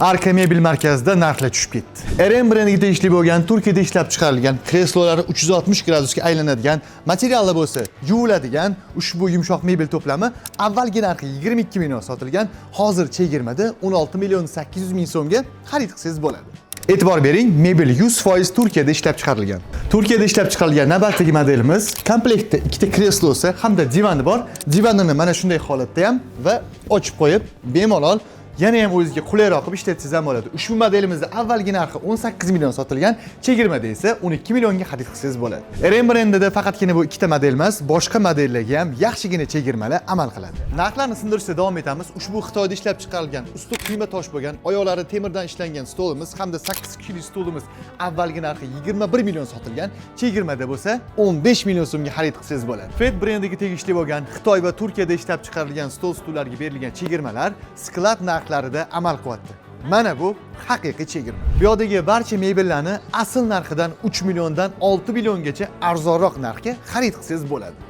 Arka mebel markazida narxlar tushib ketdi. RM brendiga tegishli bo'lgan, Turkiyada ishlab chiqarilgan, kreslolari 360 gradusga aylanadigan, materiali bo'lsa yuviladigan ushbu yumshoq mebel to'plami avvalgi narxi 22 million sotilgan, hozir chegirmada 16 million 800 ming so'mga xarid qilsangiz bo'ladi. E'tibor bering, mebel 100% Turkiyada ishlab chiqarilgan. Turkiyada ishlab chiqarilgan navbatdagi modelimiz komplektda ikkita kreslosi hamda divani bor. Divanini mana shunday holatda ham va ochib qo'yib, bemalol yana ham o'zingizga qulayroq qilib ishlatsangiz ham bo'ladi. Ushbu modelimizda avvalgi narxi 18 million sotilgan, chegirmada esa 12 millionga xarid qilsangiz bo'ladi. RM brendida faqatgina bu ikkita model emas, boshqa modellarga ham yaxshigina chegirmalar amal qiladi. Narxlarni sindirishda davom etamiz. Ushbu Xitoyda ishlab chiqarilgan, usti quyma tosh bo'lgan, oyoqlari temirdan ishlangan stolimiz hamda 8 kishilik stolimiz avvalgi narxi 21 million sotilgan, chegirmada bo'lsa 15 million so'mga xarid qilsangiz bo'ladi. Fed brendiga tegishli bo'lgan Xitoy va Turkiyada ishlab chiqarilgan stol stullarga berilgan chegirmalar склад narxlarida amal qilyapti. Mana bu haqiqiy chegirma. Bu yoqdagi barcha mebellarni asl narxidan 3 milliondan 6 milliongacha arzonroq narxga xarid qilsangiz bo'ladi.